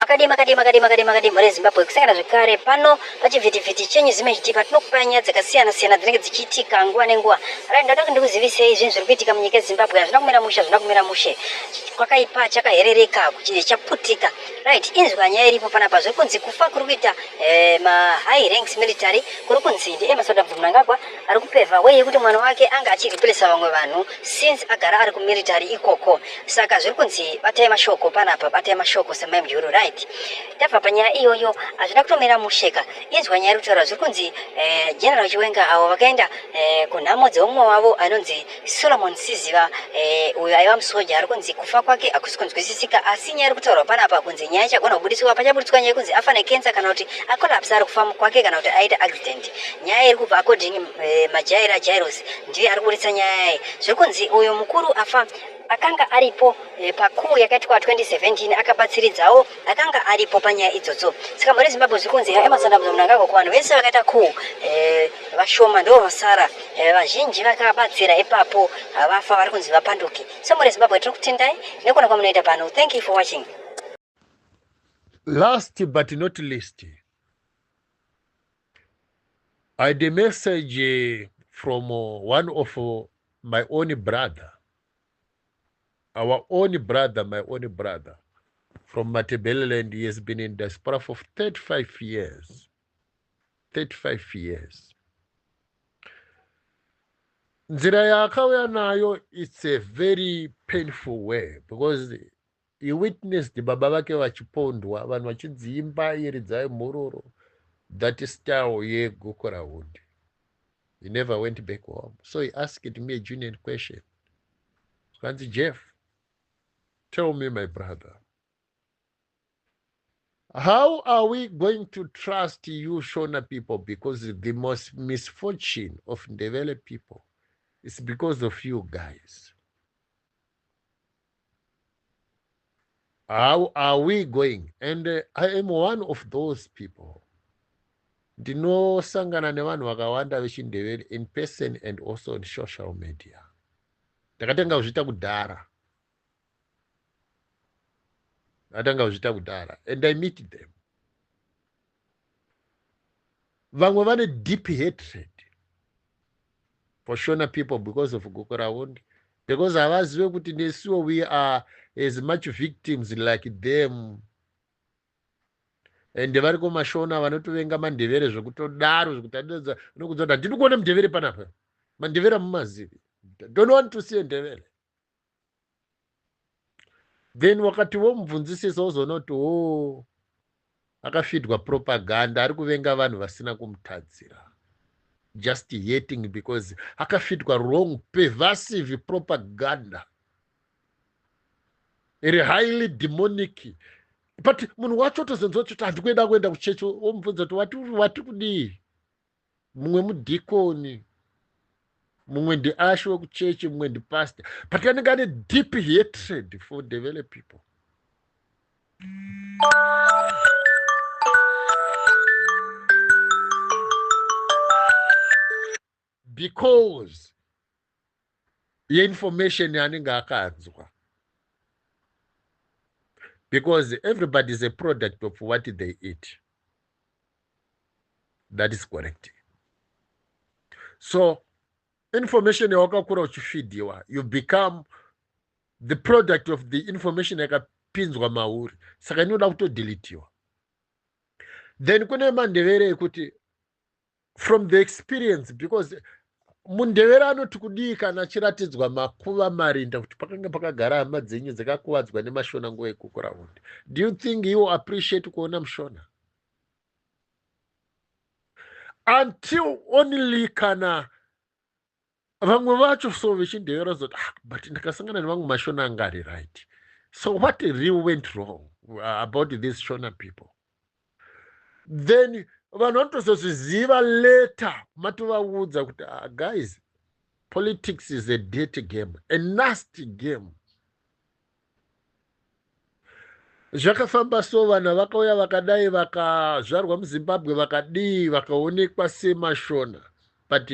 Makadii makadii makadii makadii makadii mhuri yeZimbabwe, kusangana zvekare pano pachivhitivhiti chenyu Zim HD patinokupai nyaya dzakasiyana siyana dzinenge dzichiitika nguva nenguva. Right, ndoda kuti ndikuzivisei zvinhu zviri kuitika munyika yeZimbabwe. Hazvina kumira mushe, hazvina kumira mushe, kwakaipa, chakaherereka, chaputika. Right, inzwa nyaya iripo panapa. Zviri kunzi kufa kuri kuita ma high ranks military kuri kunzi ndi Emmerson Dambudzo Mnangagwa ari kupevha way yekuti mwana wake anga achireplacer vamwe vanhu since agara ari kumilitary ikoko. Saka zviri kunzi batai mashoko panapa, batai mashoko samai Mujuru. Right, tabva panyaya iyoyo, hazvina kutomira musheka. Inzwa nyaya iri kutaura. Zviri kunzi General Chiwenga avo vakaenda kunhamo dzeumwe wavo anonzi Solomon Siziva, uyo aiva musoja, ari kunzi kufa kwake hakusi kunzwisisika. Asi nyaya iri kutaurwa panapa kunzi nyaya ichagona kubudiswa, pachabudiswa nyaya yekunzi afa necancer kana kuti akolapsa ari kufa kwake kana kuti aita accident. Nyaya iri kubva according Majaira Jairos ndiye ari kuburitsa nyaya iyi. Zviri kunzi uyu mukuru afa akanga aripo pakuu yakaitwa 2017, akabatsiridzawo, akanga aripo panyaya idzodzo. Saka mhuri yeZimbabwe, zviri kunzi Emmerson Dambudzo Mnangagwa kuvanhu vese vakaita kuu, vashoma ndo vasara, vazhinji vakabatsira ipapo vafa, vari kunzi vapanduki. So mhuri yeZimbabwe, tiri kutendai nekuona kwamunoita pano. Thank you for watching. Last but not least, I had a message from one of my own brother, our own brother, my own brother from Matebeleland. He has been in diaspora for 35 years. 35 years. Nzira yaakauya nayo, it's a very painful way because he witnessed baba vake vachipondwa, vanhu vachidzimba iridzai mhururu, that style yeGukurahundi. He never went back home. So he asked me a genuine question. Zvanzi, "Jeff, tell me, my brother, how are we going to trust you Shona people? Because the most misfortune of Ndebele people is because of you guys. How are we going?" And I am one of those people. Ndinosangana nevanhu vakawanda vechindevere in person and also on social media. Ndakatanga kuzviita kudhara, ndakatanga kuzviita kudhara, and I meet them. Vamwe vane deep hatred for Shona people because of Gukurahundi, because havazive kuti nesuwo we are as much victims like them. And variko mashona vanotovenga mandevere zvekutodaro, zvekutadedza nokudza kuti handidi kuona mundevere panapa, mandevere amumazivi, don't want to see a Ndevere. Then wakati womubvunzisisa, wozoona kuti o akafidwa propaganda, ari kuvenga vanhu vasina kumutadzira, just hating because akafidwa wrong pervasive propaganda iri highly demonic. But munhu wacho tozonzwa kuti handikuenda kuenda kuchechi, womubvunza kuti wati kudii? Mumwe mudhikoni, mumwe ndiusher wekuchechi, mumwe ndipastor, but anenge ane deep hatred for Ndebele people because yeinformation yaanenge akanzwa, because everybody is a product of what they eat. That is correct. So information yawakakura uchifidhiwa, you become the product of the information yakapinzwa mauri. Saka inoda kutodeletiwa. Then kune mandevere ekuti from the experience, because mundevere anoti kudii kana achiratidzwa makuva marinda kuti pakanga pakagara hama dzenyu dzakakuvadzwa nemashona nguva yeGukurahundi, do you think he will appreciate kuona mushona? Until only kana vamwe vacho so vechindevera zoti, "Ah, but ndakasangana nevamwe mashona anga ari right. So what really went wrong about these Shona people?" Then vanhu vanotozozviziva later, matovaudza kuti, "Ah, guys, politics is a dirty game, a nasty game." Zvakafamba so, vanhu vakauya vakadai, vakazvarwa muZimbabwe, vakadii, vakaonekwa semashona, but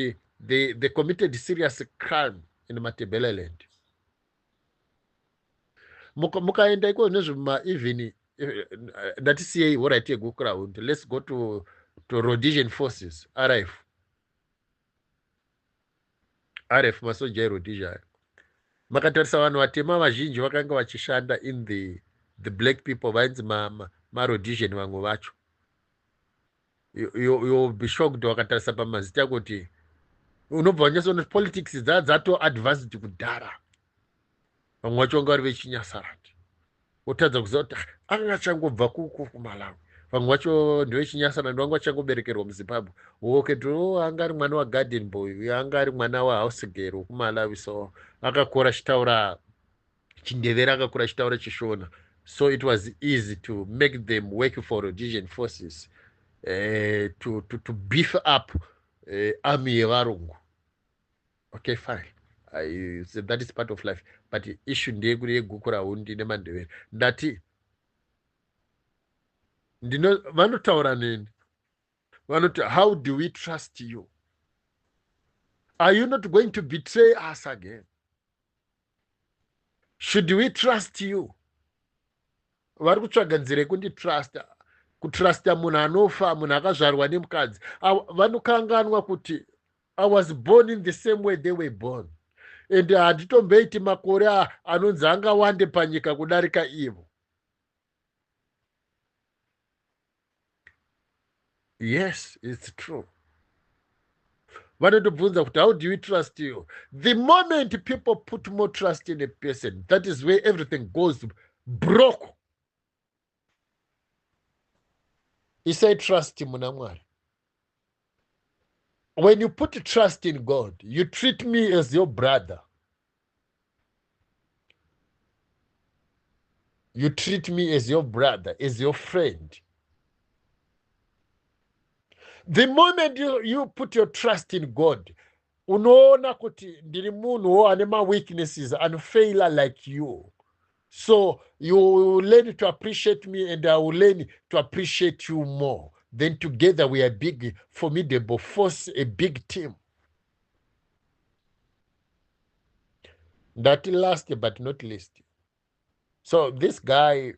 they committed serious crime in Matebeleland. Mukaenda iko nezvema even Ndatisiyei horit yeGukurahundi. Let's go to Rhodesian Forces, RF. RF masoja eRhodesia ayo. Makatarisa vanhu vatema vazhinji vakanga vachishanda in the black people vainzi maRhodesian ma vamwe vacho. You'll be shocked wakatarisa pamazita kuti unobva wanyatsoona politics dzaa dzato advanced kudhara. Vamwe vacho vanga vari vechinyasarati, wotadza kuziva kuti anga achangobva kuku kuMalawi. Vamwe vacho ndevechinyasarandi, vanga vachangoberekerwa muZimbabwe. Woketo anga ari mwana wagarden boy, uyo anga ari mwana wahouse girl wekuMalawi, so akakura achitaura chiNdevere, akakura achitaura chiShona, so it was easy to make them work for Rhodesian Forces, to beef up army yevarungu. Okay, fine, so that is part of life, but issue ndeyekuri yeGukurahundi nemaNdevere. Ndati ndino vanotaura neni, vanoti, "How do we trust you? Are you not going to betray us again? Should we trust you?" Vari kutsvaga nzira yekunditrusta, kutrusta munhu anofa, munhu akazvarwa nemukadzi. Vanokanganwa kuti I was born in the same way they were born, and handitomboiti makore anonzi angawande panyika kudarika ivo. Yes, it's true. Vanotobvunza kuti, "How do we trust you?" The moment people put more trust in a person, that is where everything goes broke. Isai trust muna Mwari. When you put trust in God, you treat me as your brother, you treat me as your brother, as your friend. The moment you put your trust in God, unoona kuti ndiri munhuwo ane maweaknesses, anofaila like you, so you will learn to appreciate me and I will learn to appreciate you more. Then together we are a big formidable force, a big team. Ndati last but not least, so this guy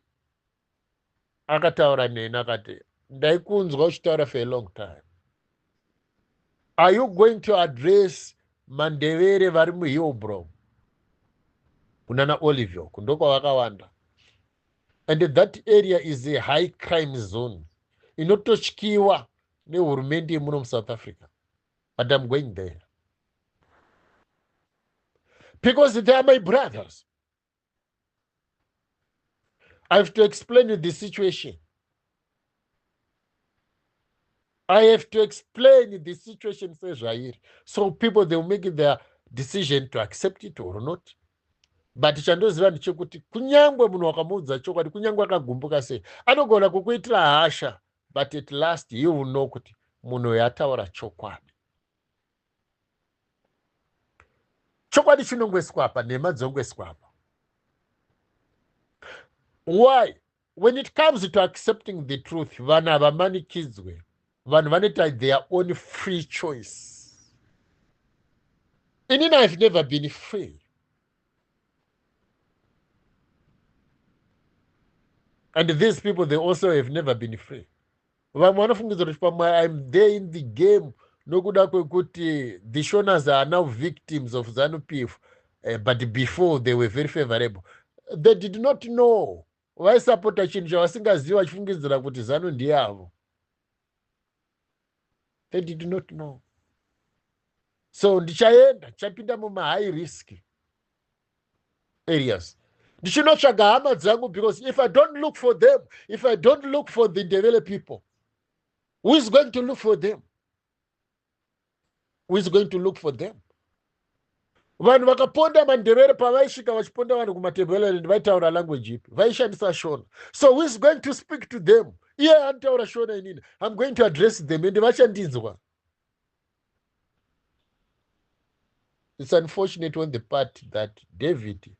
akataura neni akati, "Ndaikunzwa uchitaura for a long time. Are you going to address maNdevere vari muHillbrow kunana Olivia ndokwavakawanda? And that area is a high crime zone inototyiwa nehurumende yemuno muSouth Africa." But I'm going there because they are my brothers. I have to explain the situation. I have to explain the situation sezvairi, so people, they will make their decision to accept it or not. But chandoziva ndechekuti kunyangwe munhu wakamuudza chokwadi, kunyangwe akagumbuka sei, anogona kukuitira hasha, but at last he will know kuti munhu uyu ataura chokwadi. Chokwadi chinongoiswa apa, nhema dzongoiswa apa. Why? When it comes to accepting the truth, vanhu havamanikidzwe. Vanhu vanoita their own free choice. Inini, I've never been free, and these people, they also have never been free. Vamwe vanofungidzira kuti pamwe I'm there in the game nokuda kwekuti the Shonas are now victims of ZANU PF, but before they were very favorable. They did not know. Vaisapota chinhu chavasingazivi, vachifungidzira kuti ZANU ndeyavo. They did not know. So ndichaenda, ndichapinda mumahigh risk areas ndichinotsvaga hama dzangu, because if I don't look for them, if I don't look for the Ndebele people, who is going to look for them? Who is going to look for them? Vanhu vakaponda maNdevere, pavaisvika vachiponda vanhu kuMatebeleland, vaitaura language ipi? Vaishandisa Shona. So who is going to speak to them? Iye anotaura Shona, inini I'm going to address them and vachandinzwa. It's unfortunate on the part that David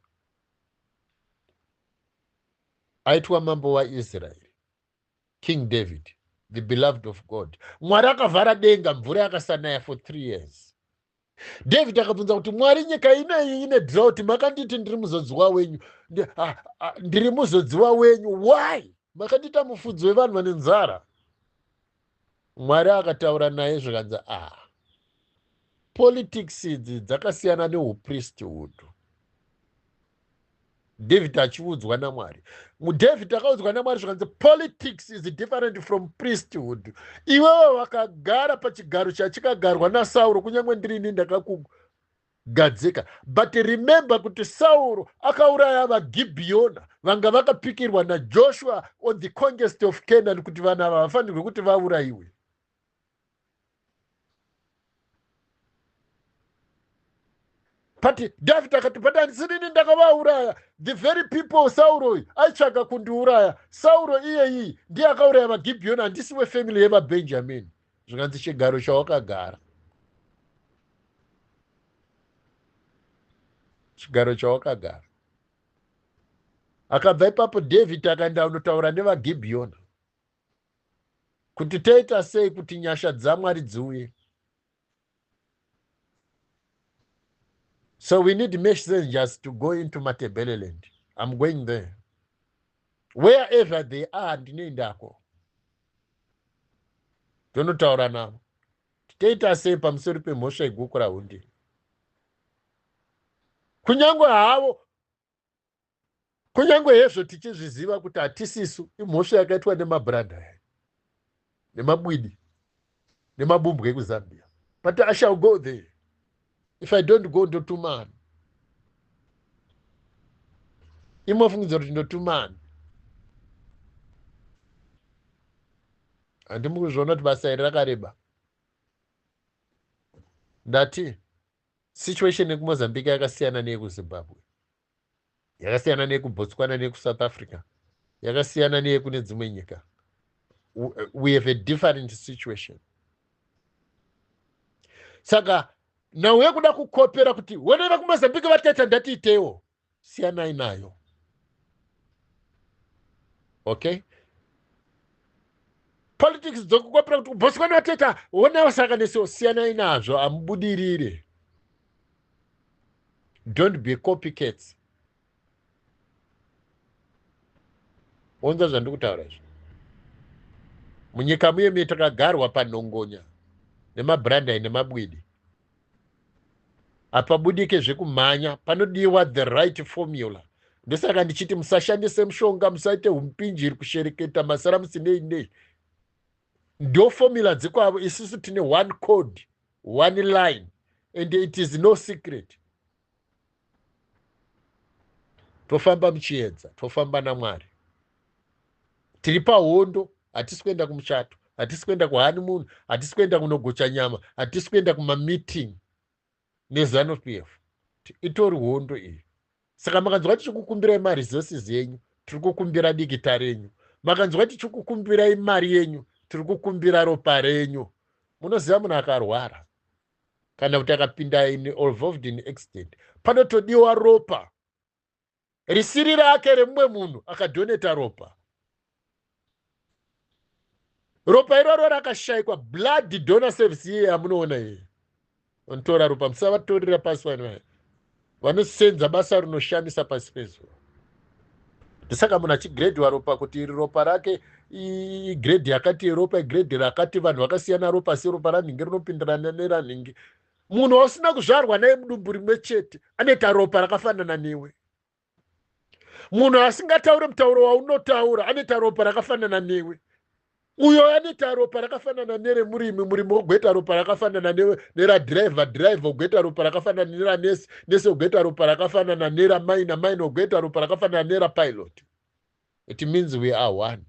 aitwa mambo waIsraeri, King David, the beloved of God. Mwari akavhara denga, mvura yakasanaya for 3 years. David akabvunza kuti, "Mwari, nyika inei ine drought. Makanditi ndiri muzodziwa wenyu, ndiri muzodziwa wenyu. Why Makandiita mufudzi wevanhu vane nzara. Mwari akataura naye zvikanzi, ah, politics idzi dzakasiyana neupriesthood. David achiudzwa naMwari. David akaudzwa naMwari zvikanzi politics is different from priesthood. Iwewe wakagara pachigaro chachikagarwa naSauro, kunyange ndirini ndakakugadzika. But remember kuti Sauro akauraya vaGibhiyona vanga vakapikirwa naJoshua on the conquest of Canaan kuti vanhu ava havafanirwe kuti vaurayiwe. But David akati, but handisinini ndakavauraya. The very people Sauro uyu aitsvaga kundiuraya. Sauro iyeyi ndiye akauraya vaGibhiyoni, handisi wefamily yevaBenjamin. Zvikanzi chigaro chawakagara. Chigaro chawakagara. Akabva ipapo David akaenda kunotaura nevaGibhiyoni kuti toita sei kuti nyasha dzaMwari dziuye. So we need messengers to go into Matebeleland. I'm going there. Wherever they are, ndinoendako. Tonotaura navo. Toita sei pamusoro pemhosva yeguku rahundi. Kunyange havo, kunyange hezvo tichizviziva kuti hatisisu, imhosva yakaitwa nemabranda aya, nemabwidi, nemabumbwe ekuZambia. But I shall go there. If I don't go, ndotumani. Imofungidzira kuti ndotumani. Handimi kuzviona kuti basa iri rakareba. Ndati situation yekuMozambique yakasiyana neyekuZimbabwe, yakasiyana neyekuBotswana neyekuSouth Africa, yakasiyana neyekune dzimwe nyika. We have a different situation. Saka nhau yekuda kukopera kuti wene vekuMozambique vataita ndatiitewo, siyanai nayo. Okay? Politics dzokukopera kuti Botswana vataita wonawo saka nesewo, siyanai nazvo, hamubudirire. Don't be copycats. Onza zvandiri kutaura izvi. Munyika muye muye takagarwa panhongonya nemabrandai nemabwidi. Hapabudike zvekumhanya, panodiwa the right formula. Ndosaka ndichiti musashandise mushonga, musaite umpinjiri kushereketa masaramusi nei nei. Ndo formula dzekwavo, isusu tine one code, one line, and it is no secret. Tofamba muchiedza, tofamba naMwari. Tiri pahondo, hatisi kuenda kumuchato, hatisi kuenda kuhoneymoon, hatisi kuenda kunogocha nyama, hatisi kuenda kumameeting neZANU PF. Itori hondo iyi. Saka makanzwa tichikukumbirai maresources enyu, tiri kukumbira dikita renyu. Makanzwa tichikukumbirai mari yenyu, tiri kukumbira ropa renyu. Munoziva munhu akarwara kana kuti akapinda involved in accident, panotodiwa ropa risiri rake, remumwe munhu akadoneta ropa. Ropa iroro rakashayikwa. Blood donor service iye yamunoona iye vanotora ropa, musavatorera pasi. Vanhu vaya vanosenza basa rinoshamisa pasi pezuva. Ndosaka munhu achigredhiwa ropa kuti iri ropa rake igrade yakati yeropa, igrade rakati. Vanhu vakasiyana ropa, si ropa ranhingi rinopindirana neranhingi. Munhu wausina kuzvarwa naye mudumbu rimwe chete anoita ropa rakafanana newe. Munhu asingatauri mutauro waunotaura anoita ropa rakafanana newe. Uyo anoita ropa rakafanana neremurimi, murimi wogoita ropa rakafanana neradhiraivha, dhiraivha ogoita ropa rakafanana neranesi, nesi ogoita ropa rakafanana neramaina, maina ogoita ropa rakafanana nerapilot. It means we are one.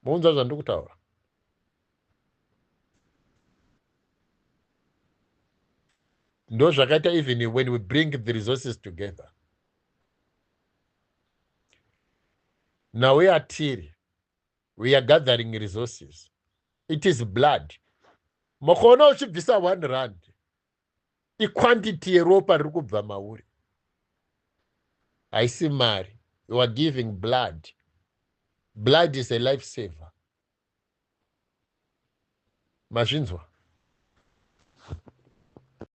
Muunza zvandiri kutaura. Ndo zvakaita even when we bring the resources together. Now we are tiri, we are gathering resources. It is blood. Mukaona uchibvisa 1 rand, iquantity yeropa riri kubva mauri, haisi mari. You are giving blood. Blood is a life saver. Mazvinzwa?